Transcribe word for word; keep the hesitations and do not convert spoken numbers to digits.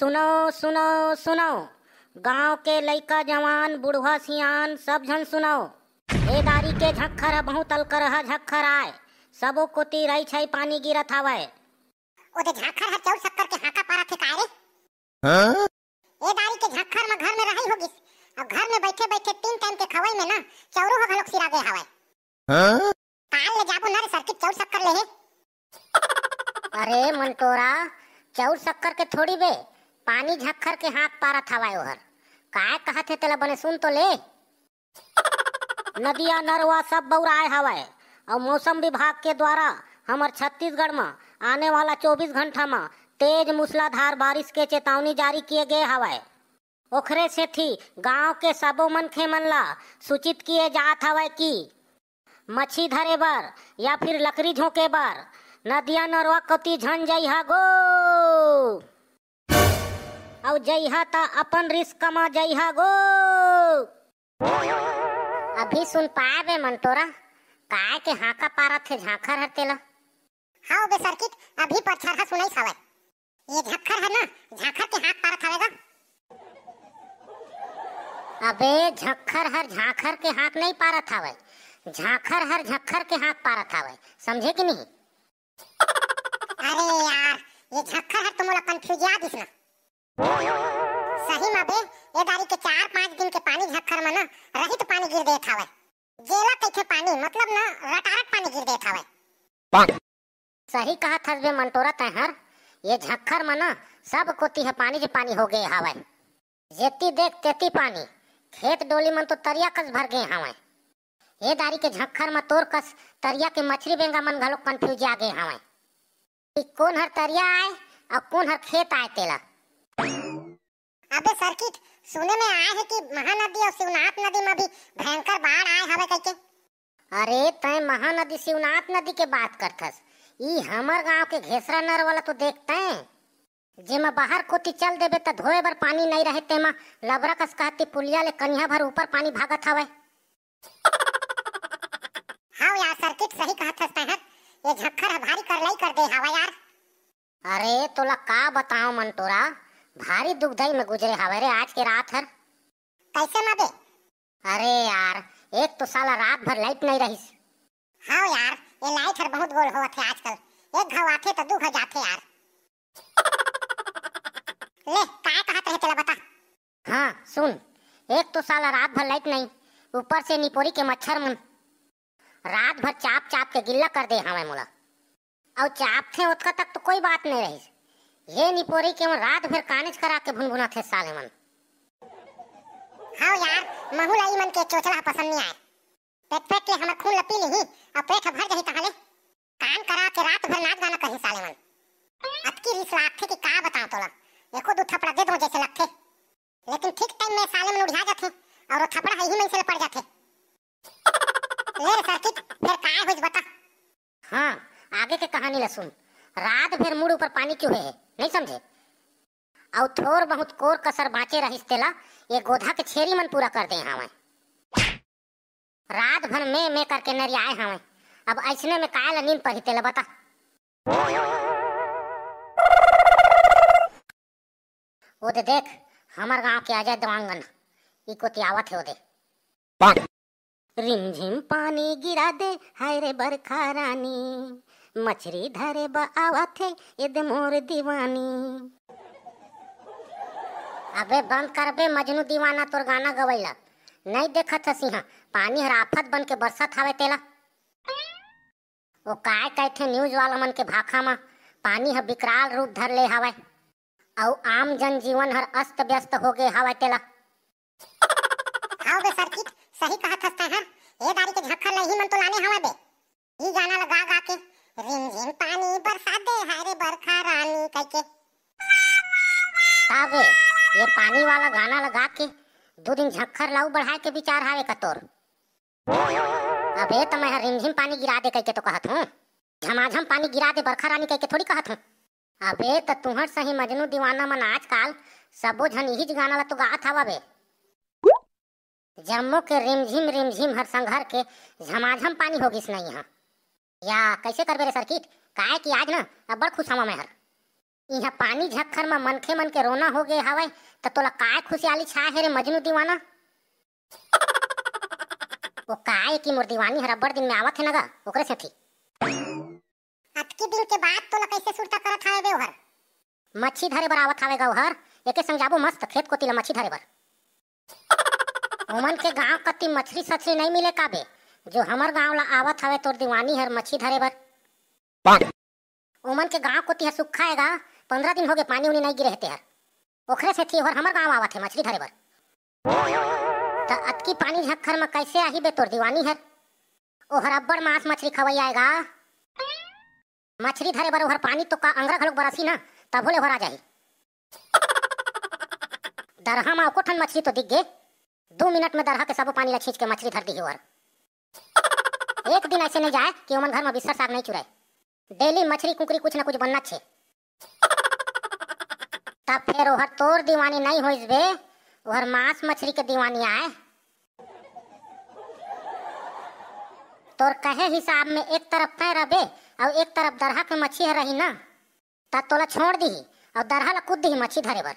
सुनव, सुनव, सुनव, गांव के लइका जवान, बुढ़वा सियान, सब झन सुनव। ए दारी के झक्खर ह बहुत अलकरहा झक्खर आय, सबो कोती रई छई पानी गिरत हावय। ओदे झांखर हर चौर शक्कर के हांका पारत हे काय रे? हाँ? ए दारी के झक्खर म घर में रहई होगिस, अब घर में बैठे बैठे तीन टाइम के खवई में ना चौरो ह घलोक सिरा गे हावय। हाँ? काल ले जाबो ना रे सर्किट चौर शक्कर लेहे। अरे मंटोरा, चौर शक्कर के थोड़ी बे, पानी झक्खर के हांक पारत हवय ओहर। काय कहत हे तेला बने सुन तो ले। नदिया नरवा सब बउराय हवय, अउ मौसम विभाग के द्वारा हमर छत्तीसगढ़ म आने वाला चौबीस घंटा म तेज मूसलाधार बारिश के चेतावनी जारी किए गे हवय। ओखरे सेती गांव के सबो मनखे मन ला सूचित किए जात हवय कि मछी धरे बर या फिर लकड़ी झोंके बर नदिया नरवा कोती झन जइहा गो, अउ जइहा त अपन रिस्क म जइहा गो। अभी सुन पाबे मंटोरा, काय के हांका पारत हे झांखर हर तेला। हाव बे सर्किट, अभी परछरहा सुनाइस हवय। ये झक्खर हर ना, झांखर के हांक पारत हवय गा। अबे झक्खर हर झांखर के हांक नहीं पारत हवय, झांखर हर झक्खर के हांक पारत हवय, समझे कि नहीं? अरे यार, ये झक्खर हर तो मोला कन्फ्यूजिया दिस ना। सही म बे, ए दारी के चार पांच दिन के पानी झक्खर म ना रहित पानी गिर देत हवय। जेला कहिथे पानी, मतलब ना रटारट पानी गिर देत हवय। सही कहत हस बे मंटोरा तैं हर, ये झक्खर म ना सब कोती ह पानी ज पानी हो गे हवय। जेती देख तेती पानी, खेत डोली मन तो तरिया कस भर गे हवय। ए दारी के झक्खर म तोर कस तरिया के मछरी बेंगा मन घलो कन्फ्यूजिया गे हवय कि कोन हर तरिया आय अउ कोन हर खेत आय तेला। अबे सर्किट, सुने में आय हे कि महानदी अउ शिवनाथ नदी म भी भयंकर बाढ़ आय हवय कहिके। अरे, तैं महानदी शिवनाथ नदी के बात करथस, ई हमर गांव के घेसरा नर वाला तो देख तैं, जेमा बाहर कोती चल देबे त धोए बर पानी नइ रहे, तेमा लबरा कस कहती पुलिया ले कनिहा भर ऊपर पानी भागत हवय। हाव यार सर्किट, सही कहत हस तैं हर, ये झक्खर ह भारी करलई कर दे हवय यार। अरे तोला का बताओ मंटोरा, भारी दुखदई में गुजरे हवय रे आज के रात हर। कैसे म बे? अरे यार, एक तो साला रात भर लाइट नहीं रहिस। हाव यार, ये लाइट हर बहुत गोल होवत हे आजकल, एक घाव आथे तो दू घाव जाथे यार। ले, काय कहत रहे तेला बता। हाँ सुन, एक तो साला रात भर लाइट नहीं, ऊपर से निपोरी के मच्छर मन रात भर चाप चाप के गिल्ला कर दे हवय मोला। अउ चापथे ओतका तक तो कोई बात नहीं रहिस, ये निपोरी के मन रात भर कानेच करा के भुनभुनाथे साले मन। हाव यार, महू ला ई मन के चोचला ह पसंद नहीं आय। पेट पेट ले हमर खून ल पी लिही, अउ पेट ह भर जाही तहाँ ले। कान करा के रात भर नाच गाना करही साले मन। अतकी रिस लागथे कि का बताओ तोला, एको दू थपड़ा दे दो जैसे लगथे। लेकिन ठीक टाइम में साले मन उड़िया जाथे, अउ वो थपड़ा ह इही मनसे ल पड़ जाथे। ले रे सर्किट, फेर काय होइस बता। हाँ, आगे के कहानी ला सुन। रात भर मुड़ ऊपर पानी चुहे हे, नहीं समझे? अउ थोर बहुत कोर कसर बाँचे रहिस तेला ये गोधा के छेरी मन पूरा कर दे हवय। रात भर में में करके नरियाए हवय। अब अइसने में काय ला नींद पड़ही तेला बता। ओदे देख, हमर गांव के अजय देवांगन ई कोती आवत हे ओदे। रिमझिम पानी गिरा दे, हाय रे बरखा रानी, मछरी धरे ब आवत हे, ए दे मोर दीवानी। अबे बंद कर बे मजनू दीवाना तोर गाना गवई ला। नहीं देखत हस इहाँ, पानी हर आफत बन के बरसत हावे तेला। ओ काय कहिथे न्यूज वाला मन के भाखा म, पानी ह विकराल रूप धर ले हावय। अउ आम जनजीवन हर अस्त व्यस्त हो गे हावय तेला। हाव बे सर्किट, सही कहत हस तैं हर। ए दारी के झक्खर ल इही मन तो लाने हावय बे। ई गाना ल गा गा के, रिमझिम पानी बरसा दे, हाय रे बरखा रानी कहिके। का बे, ये पानी वाला गाना ल गा के दू दिन झक्खर ल अउ बढ़ाए के विचार हावे का तोर? अबे त मैं ह रिमझिम पानी गिरा दे कहिके तो कहत हूँ, झमाझम पानी गिरा दे बरखा रानी कहिके थोड़ी कहत हूँ। अबे त तुंहर सही मजनू दीवाना मन आजकाल सबो झन इहीच गाना ल तो गात हवा बे। जम्मो के रिमझिम रिमझिम हर संघर के झमाझम पानी हो गिस नहीं ह। या कैसे करबे रे सर्किट, काय कि आज न अब्बड़ खुश हवा मैं हर। इहाँ पानी झक्खर म मनखे मन के रोना हो गे हवय, त तोला काय खुशियाली छाय हे रे मजनू दीवाना? ओ काय कि मोर दीवानी हर अब्बड़ दिन में आवत हे न गा, ओकरे सेती। अतकी दिन के बाद तोला कैसे सुरता करत हावे बे ओहर? मच्छी धरे बर आवत हावे गा ओहर, एके संग जाबो मस्त खेत कोती ला मच्छी धरे बर। ओमन के गांव कती मछरी सछरी नहीं मिले का बे, जो हमर गांव ला आवत हावे तोर दीवानी हर मच्छी धरे बर? ओमन के गांव कोती ह सुक्खा हे गा, पंद्रह दिन हो गे पानी उनी नहीं गिरे हे तेहर, ओखरे सेती ओहर हमर गांव आवत हे मछरी धरे बर। त अतकी पानी झक्खर म कैसे आही बे तोर दीवानी हर? ओहर अब्बड़ मांस मछरी खवई आय गा। मछरी धरे बर ओहर पानी तो का अंगरा घलोक बरसही ना, तभो ले ओहर आ जाही। दरहा म एको ठन मछरी तो दिख गे, दू मिनट में दरहा के सबो पानी ला छींच के मछरी धर दिही ओहर। एक दिन ऐसे नहीं जाए कि ओमन घर म बिस्तर साग नहीं चुराए। डेली मछरी कुकरी कुछ न कुछ बनना छे। तब फेर ओहर तोर दीवानी नहीं होइस बे, ओहर मांस मछरी के दीवानी आय। तोर कहे हिसाब में एक तरफ तैं रबे अउ एक तरफ दरहा के मच्छी ह रही ना, त तोला छोड़ दिही अउ दरहा ला कूद दिही मच्छी धरे बर।